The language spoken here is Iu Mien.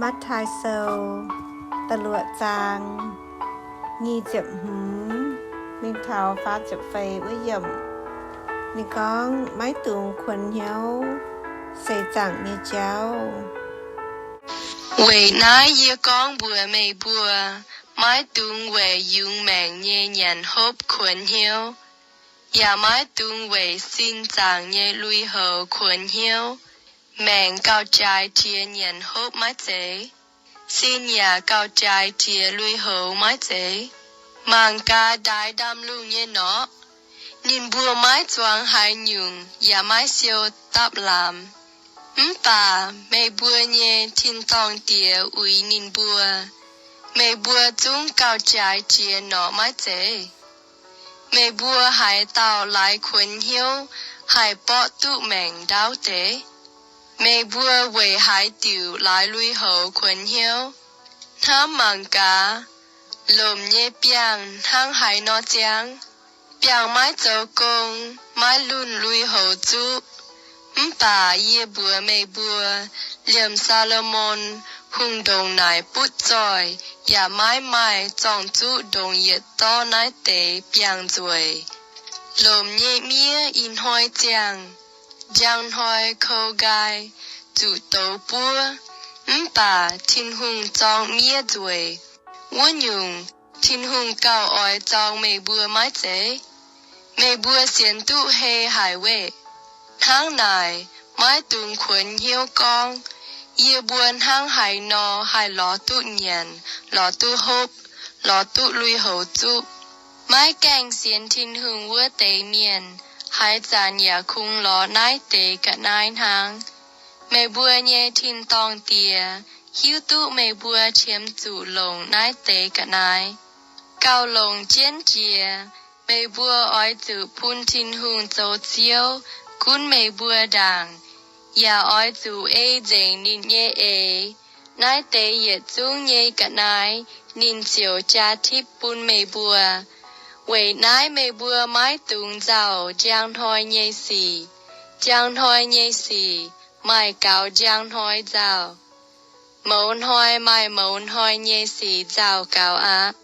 Matv^taai Sou da'luoqc zaang nyic ziepc hmz mingh taux faah ziepc feix wuov yiemc. Ninh gorngv, Maiv dungx kuonx hnyouv, seix zaangc nyei jauv. Weic naaiv yie gorngv mbuox meih mbuo, maiv dungx weic yungz maengc nyei nyanc hopv kuonx hnyouv, yaac maiv dungx weic sin zaangc nyei lui-houx kuonx hnyouv. Maengc gauh jaaix jiex nyanc hopv maiv zeiz? Sin yaac gauh jaaix jiex lui-houx maiv zeiz? Mangc gaax ndaix ndaamv-lungh nyei norqc. Ninh mbuo maiv zuangx haaix nyungc yaac maiv siou dapv lamz. Mv baac meih mbuo nyei tin-dorngh Diex uix ninh mbuo. Meih mbuo zungv gauh jaaix jiex norqc maiv zeiz? Meih mbuo haaix dauh laaix kuonx hnyouv haih borqv duqv maengc ndaauv deix? Meih mbuo weic haaix diuc laaix lui-houx kuonx hnyouv? Hnamv mangc gaax, lomc nyei biangh hnangv haaix nor ziangh. Biangh maiv zoux gong, maiv lunh lui-houx zuqv. Mv baac yie mbuox meih mbuo, liemh Saa^lo^morn Hungh ndongc naaic butv zoih yaac maiv maaih zorng-zuqv ndongc yietc dorv naaiv deix biangh nzueic. Lomc nyei miev ih hnoi ziangh, njang hnoi kou nqaai, zuqc douz buov, mv baac Tin-Hungh zorng miev nzueic. Wuov nyungc, Tin-Hungh gauh oix zorng meih mbuo maiv zeiz? Meih mbuo sienx duqv hei haic weih. Hnangv naaic, maiv dungx kuonx hnyouv gorngv, Yie mbuo hnangv haaix nor haih lorz duqv nyanc, lorz duqv hopv, lorz duqv lui-houx zuqv? Maiv gaengh sienx Tin-Hungh wuov deix mienh, haaix zanc yaac kungx lorz naaiv deix ga'naaiv hnangv. Meih mbuo nyei tin-dorngh Diex hiuv duqv meih mbuo qiemx zuqc longc naaiv deix ga'naaiv. Gauh longc jienv jiex, meih mbuo oix zuqc bun Tin-Hungh zoux Ziouv gunv meih mbuo ndaangc, yaac oix zuqc ei nzengc ninh nyei eix. Naaiv deix yietc zungv nyei ga'naaiv ninh ziouc jaa tipv bun meih mbuo. Weic naaiv meih mbuo maiv dungx nzauh njang hnoi nyei sic. Njang hnoi nyei sic maaih gaux njang hnoi nzauh. Mouz hnoi maaih mouz hnoi nyei sic nzauh gaux aqv.